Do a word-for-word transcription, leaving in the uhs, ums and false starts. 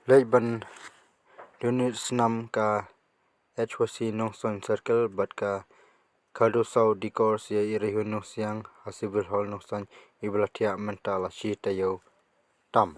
Leit ban donate snam ka H Y C Nongstoiñ Circle bad ka Khardu Saw Decor ïa i Rihun Nongsiang ha Civil Hall Nongstoiñ, iba la thiah mynta la shi taïew tam.